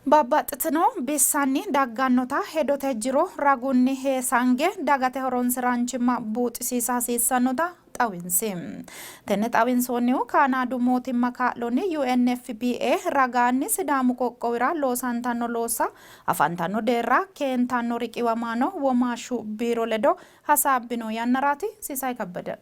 Babbaxxitino bissanni daggannota hedote jiro ragunni heesange dagate horonsi'raanchimma buuxisiisa hasiissannota xawinsi. Tenne xawinsoonnihu Kaanaadu mootimma kaa'lonni UNFPA ragaanni Sidaamu qoqqowira loosantanno loossa afantanno deerra keentanno riqiwamaano womaashshu biiro ledo hasaabbino yannaraati. Sisaay Kabbede.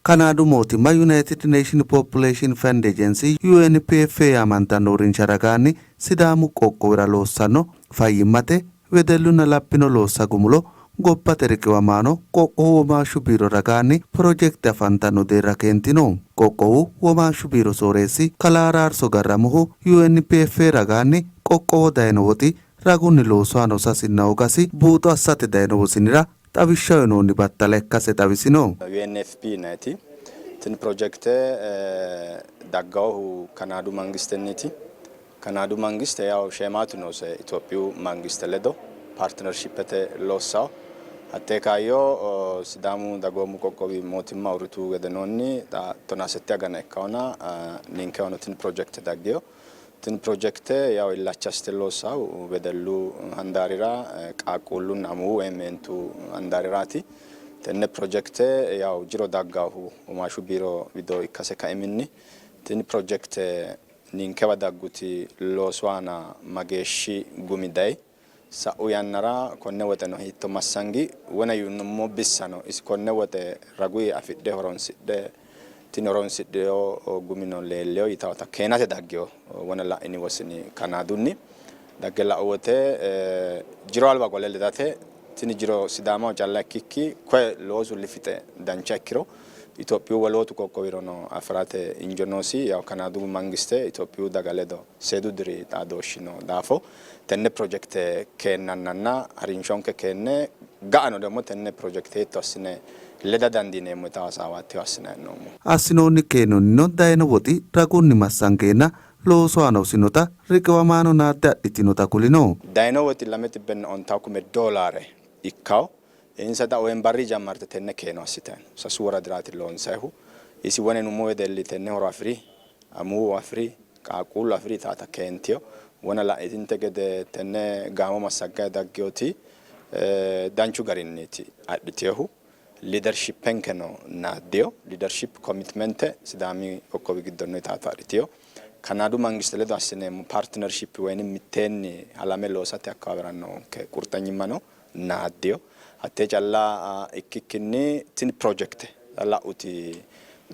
Kanaadu mootimma United Nation Population Fund Agency, UNPFA, yaamantanno uurrinsha ragaanni Sidaamu qoqqowira loossanno fayyimmate, wedellunna labbino loossa gumulo gobbate riqiwamaano qoqqowu womaashshu biiro ragaanni pirojekte afantanno deerra keentino. Qoqqowu womaashshu biiro sooreessi kalaa Araarso Garramohu UNPFA ragaanni qoqqowo dayino woxi ragunni loosu aana hosasinna hoogasi buuxo assate dayino wosinira xawishsha uyinoonni battala ikkase xawisino. UNFP yinanniti tini pirojekte daggannohu Kanaadu mangistenniiti. Kanaadu mangiste yaw sheemaatu noose Itophiyu mangiste ledo partnershipete loossawo. Hattee kaayyo Sidaamu dagoomu qoqqowi mootimma uurritu gedenoonni xa 17 agana ikkawona ninkewano tini pirojekte daggino. Tini pirojekte yaw illacha assite loossahu wedellu handaarira, qaaqquullunna amuwu woyi meentu handaariraati. Tenne pirojekte yaw jiro daggahu womaashshu biiro wido ikkase kaiminni tini pirojekte ninkewa dagguti loosu aana mageeshshi gumi dayi, sa'u yannara konne woxeno hiitto massangi, wona yinummo bissano isi konne woxe raguyi afidhe horonsidhe tini horonsidhino gumino leellino yitawota keenate daggino wona la'ini wosini Kanaadunni dagge la'u wote jiro alba qole ledate tini jiro Sidaamaho calla ikkikki koye loosu lifixe dancha ikkiro Itophiyu wolootu qoqqowirono afi'rate injo noosi. Yaw Kanaadu mangiste Itophiyu daga ledo seedu diri xaadooshshi noo daafo tenne pirojekte keennannanna harinshonke keenne ga'ano ደግሞ tenne pirojekte hiitto assine leda dandiineemmo yitawo hasaawaati assinanni hee'noommo. Assinoonni keenonnino dayino woxi ragunni massangeenna loosu aana hosinota riqiwamaano naadde adhitinota kulino. Dayino woxi 250 doolaare ikkawo. Insa xa Owembarri jammarte tenne keeno assitanni no. Sasu woradiraati loonsayihu. Isi wone nummo wedelli tenne horo afi'ri, amuwu afi'ri, qaaqquullu afi'ri yitaata keentino. Wona la'itinte gede tenne gaamo massagganni dagginoti danchu garinniiti adhitinohu. Leadershipenkeno naaddino. Leadership commitmente Sidaami qoqqowi giddo no yitaata adhitino. Kanaadu mangiste ledo assineemmo partnership woynim mitteenni halame loosate akkawaawera noonke qurxanyimmano naaddino. Hattee calla ikkikkinni tini pirojekte la'uti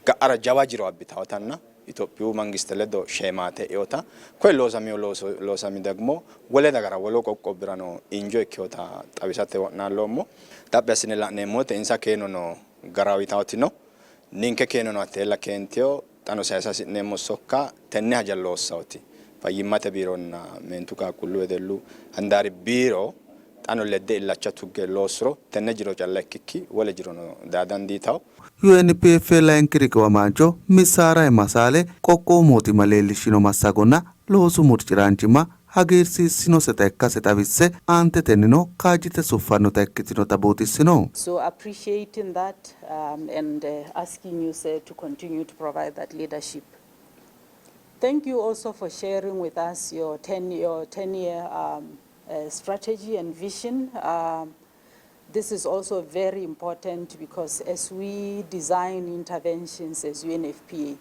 ga'ara jawa jiro abbitawotanna Itophiyu mangiste ledo sheemaate e'inota koye loosamino looso loosami dagmo wole dagara wolu qoqqowirano injo ikkinota xawisate wo'naalloommo. Xaphi assine la'neemmo woyte insa keenono garaho yitawoti no, ninke keenono hatteella keentino. Xano sayisa hasi'neemmo sokka tenne haja loossawoti fayyimmate biironna meentu qaaqquullu wedellu handaari biiro xano ledde illacha tugge loossuro tenne jiro calla ikkikki wole jirono daa dandiitawo. UNPFA layinki riqiwamaancho Miss Saarayi Masaale qoqqowu mootimma leellishshino massagonna loosu murci'raanchimma hagiirsiissinoseta ikkase xawisse, aantetennino kaajjite suffannota ikkitinota buuxissino. So appreciating that and asking you sir to continue to provide that leadership. Thank you also for sharing with us your 10 your 10 year strategy and vision. This is also very important because as we design interventions as UNFPA,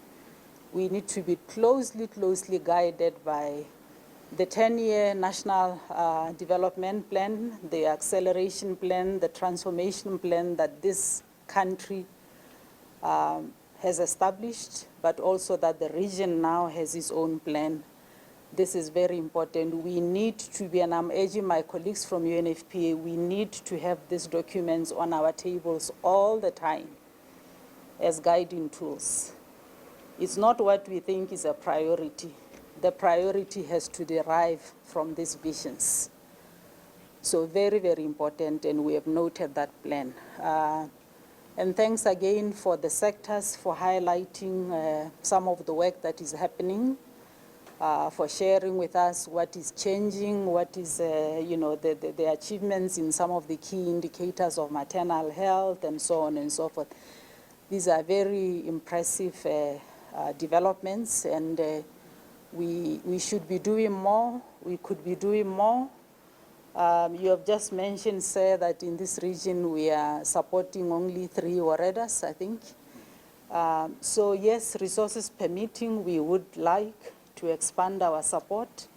we need to be closely, closely guided by the 10-year National Development Plan, the acceleration plan, the transformation plan that this country has established, but also that the region now has its own plan. This is very important. We need to be, and I'm urging my colleagues from UNFPA, we need to have these documents on our tables all the time as guiding tools. It's not what we think is a priority. The priority has to derive from these visions. So very, very important, and we have noted that plan. And thanks again for the sectors for highlighting some of the work that is happening, for sharing with us what is changing, what is, the achievements in some of the key indicators of maternal health and so on and so forth. These are very impressive developments, and We, we should be doing more, we could be doing more. You have just mentioned, sir, that in this region we are supporting only 3 woredas, I think. So yes, resources permitting, we would like to expand our support.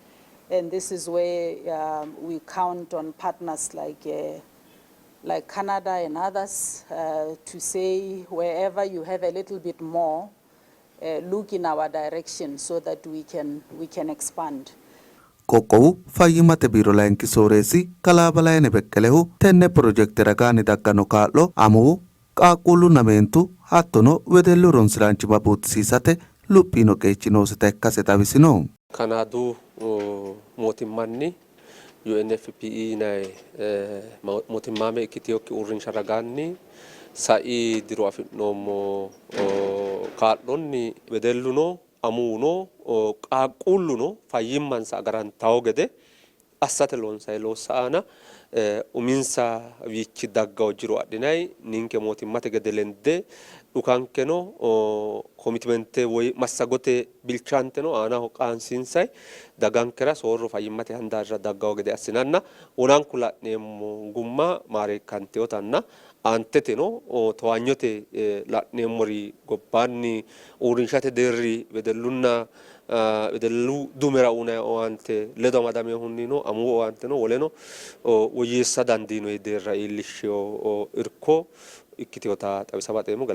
And this is where we count on partners like Canada and others to say wherever you have a little bit more, look in our direction so that we can expand. Qoqqowu fayyimmate biiro layinki sooreessi kalaa Balayne Beqqelehu tenne pirojekte ragaanni dagganno kaa'lo amuwu qaaqquullunna meentu hattono wedellu horonsiraanchimma buuxisiisate luphiino qeechi nooseta ikkase xawisino. Kanaadu mootimmanni UNFPE yinanni mootimmaame ikkitinokki uurrinsha ragaanni sai diro afi'noommo kaa'lonni wedelluno amuwuno qaaqquulluno fayyimmansa agarantawo gede assate loonsayi loossa aana uminsa wiichi daggawo jiro adhinayi ninke mootimmate gede lende dhukankeno commitmente woy massagote bilchaanteno aanaho qaansiinsay dagankera soorro fayyimmate handaarira daggawo gede assinanna wonanku la'neemmo gumma maareekkanteyotanna aanteteno towaanyote la'neemmori gobbaanni uurrinshate deerri wedellunna wedellu dumera uynanni owaante ledo amadaminohunnino amuwu owaanteno woleno woyyeessa dandiinoyi deerra iillishsheyo irko ikkiteyota xawisa baxeemmo.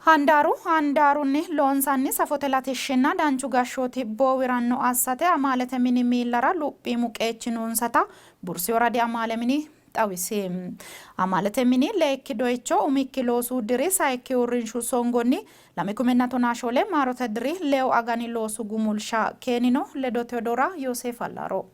Handaaru handaarunni loonsanni safote latishshinna danchu gashshooti boowiranno assate amaalete mini miillara luphiimu qeechi noonsata Bursi woradi amaale mini xawisi. Amaalete mini leekki doyicho umikki loosu diri sayikki uurrinshu songonni 2014 maarote diri 6 agani loosu gumulsha keenino. Ledo Teodora Yooseef Allaaro.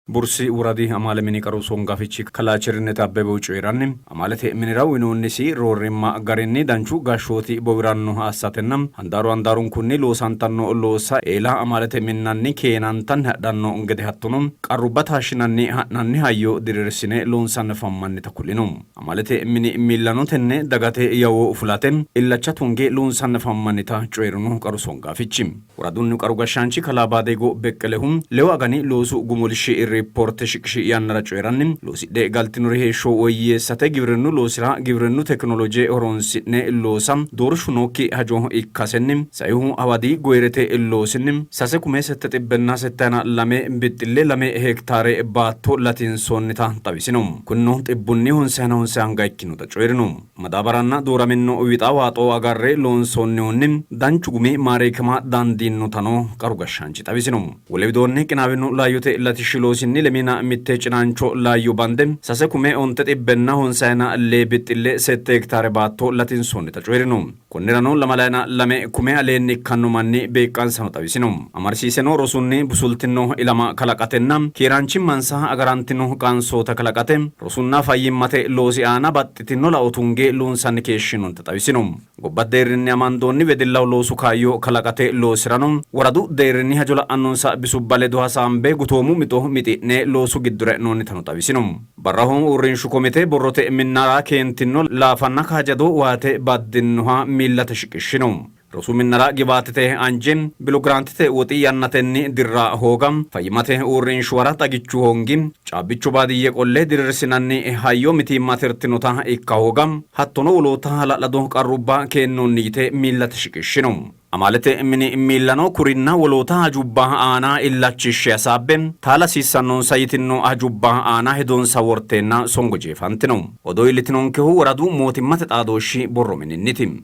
Bursi woradi amaale mini qaru songafichi kalaa Cherinet Abbebehu coyi'ranni amaalete minira uyinoonnisi roorrimma garinni danchu gashshooti bowirannoha assatenna handaaru handaarunkunni loosantanno loossa eela amaalete minnanni keenantanni hadhanno gede hattono qarrubba taashshinanni ha'nanni hayyo diriirsine loonsanni afammannita kulino. Amaalete mini miillano tenne dagate yawo fulate illacha tunge loonsanni afammannita coyi'rino qaru songafichi. Woradunni qaru gashshaanchi kalaa Baadeego Beqqelehu 6 agani loosu gumulshi riippoorte shiqishi yannara coyi'ranni loosidhe galtinori heeshsho woyyeessate giwirinnu loosira giwirinnu tekinoloje horonsi'ne loosa doorshu nookki hajo ikkasenni saihu hawadi goyirete loosinni 6792 bixxille 2 hektaare baatto latinsoonnita xawisino. Kunino 195 anga ikkinota coyi'rino. Madaabaranna dooraminno wixa waaxo agarre loonsoonnihunni danchu gumi maareekama dandiinotano qaru gashshaanchi xawisino. Wole widoonni qinaawino laayyote latishshi loosinni 21 cinaancho laayyo bande 6994 bixxille 7 hektaare baatto latinsoonnita coyi'rino. Konnirano 22,000 aleenni ikkanno manni beeqqansano xawisino. Amarsiiseno rosunni busultino ilama kalaqatenna keeraanchimmansa agarantino qansoota kalaqate rosunna fayyimmate loosi aana baxxitino lao tunge loonsanni keeshshinonta xawisino. Gobba deerrinni amandoonni wedellaho loosu kaayyo kalaqate loosirano woradu deerrinni hajo la'annonsa bisubba ledo hasaambe gutoomu mixo mixi'ne loosu giddora e'noonnitano xawisino. Barraho uurrinshu komite borrote minnara keentino laafanna kaajjado waate baddinoha miillate shiqishshino. Rosu minnara gibaatete anje bilogiraantete woxi yannatenni dirra hooga fayyimmate uurrinshuwara xagichu hoongi caabbichu baadiyye qolle diriirsinanni hayyo mitiimma tirtinota ikka hooga hattono woloota hala'lado qarrubba keennoonni yite miillate shiqishshino. Amaalete mini miillano kurinna woloota hajubba aana illachishshe hasaabbe taala hasiissannonsa yitinno hajubba aana hedonsa worteenna songo jeefantino. Odoo iillitinonkehu woradu mootimmate xaadooshshi borro mininniti.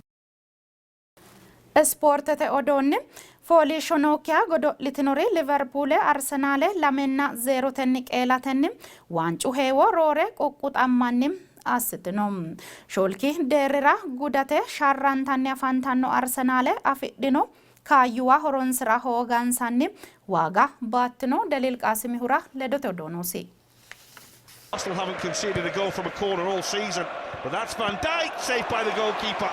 Ispoortete odoonni fooliishsho nookkiha godo'litinori Liverpuule Arsenaale 2-0 qeelatenni waancu heewo roore quqquxammanni assitino. Shoolki deerrira gudate sharrantanni afantanno Arsenaale afidhino kaayyuwa horonsira hoogansanni waaga baattino. Deliil Qaasimihura ledote odoo noosi. Arsenal haven't conceded a goal from a corner all season, but that's Van Dijk, saved by the goalkeeper.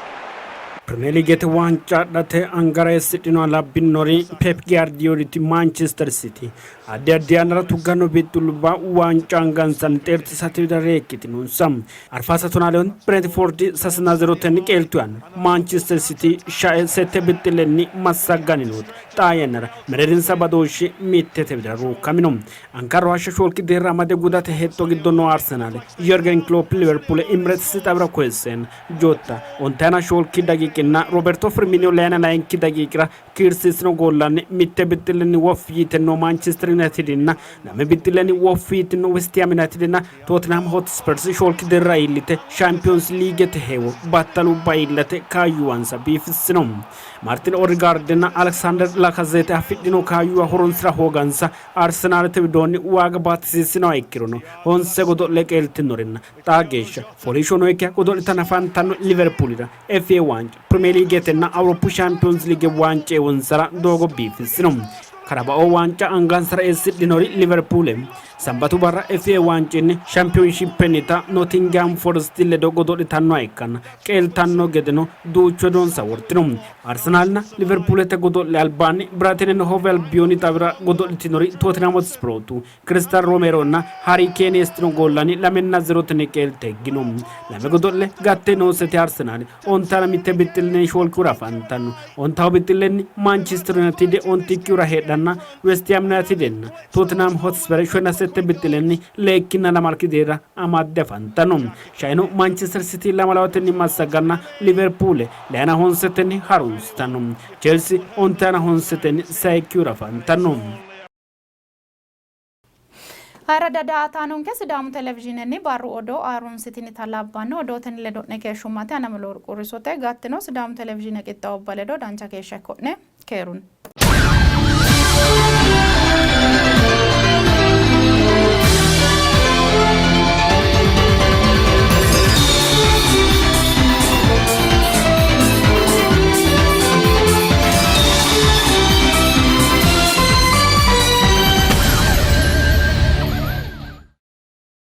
Pirimeer Liigete waanca adhate angara eessidhinoha labbinori Pep Giyaardiyooliti Maanchister Siiti addi addi yannara tugganno bixxillubba waanca angansanni xeertisate widira reekkitinonsa. Arfaasa Tonaaleon Brentfoordi sasena zerotenni qeeltu yannara Maanchister Siiti shae sette bixxillenni massagganni nooti xaa yannara mereerinsa badooshshi mittete widira ruukkamino. Ankarro hashsha shoolki deerra amade gudate hexxo giddo noo Arsenaale Jurgen Klopp Liverpoole Emirates xawira koyisseenna Jota ontayina shoolki daqiiqinna Roberto Firmino leyina layinki daqiiqira kiirsiissino goollanni mitte bixxillenni woffi yite noo Manchester Unitedinna lame bixxillenni woffi yitino West Ham Unitedinna Tottenham Hotspurs shoolki deerra iillite Champions Leaguete heewo battalubba iillate kaayyuwansa biifissino. Martin Odegaardinna Alexander Lacazette afidhino kaayyuwa horonsira hoogansa Arsenaalete widoonni waaga baatisiissinoha ikkirono honse godo'le qeeltinorinna xaa geeshsha fooliishsho nookkiha godo'litanni afantanno Liverpoolira FA waanca, Pirimeer Liigetenna Awuroppu Shaampiyoonsi Liige waanca eewonsara doogo biifissino. Karabao waanca angansara eessidhinori Liverpoole Sambatu barra FA waancinni Shaampiyoonshippennita Nottingham Forest ledo godo'litannoha ikkanna qeeltanno gedeno duuchu hedonsa wortino. Arsenaalinna Liverpoolete godo'le albaanni Birayitenenna Hove Albiyooni xawira godo'litinori Tottenham Hotspurootu Kiristal Romeeronna Hari Keeni eessitino goollanni 2-0tenni qeelte higgino. Lame godo'le gatte nooseti Arsenaali ontaala mitte bixxillenni shoolkihura afantanno. Ontaho bixxillenni Manchester United ontikkihura heedhanna West Ham Unitedenna Tottenham Hotspur shoyina sette bixxillenni leekkinna lamalki deerra amadde afantanno. Shaino Manchester City lamalawatenni massaganna Liverpool leyana honsetenni harunsitanno. Chelsea ontayana honsetenni sayikkihura afantanno. Ayirradda daa''ataanonke Sidaamu Televizhiinenni barru odoo harunsitinita labbanno. Odootenni ledo'ne keeshshummate Anamelo Worqu Risote. Gattino Sidaamu Televizhiine qixxaawubba ledo dancha keeshsha ikko'ne. Keerunni.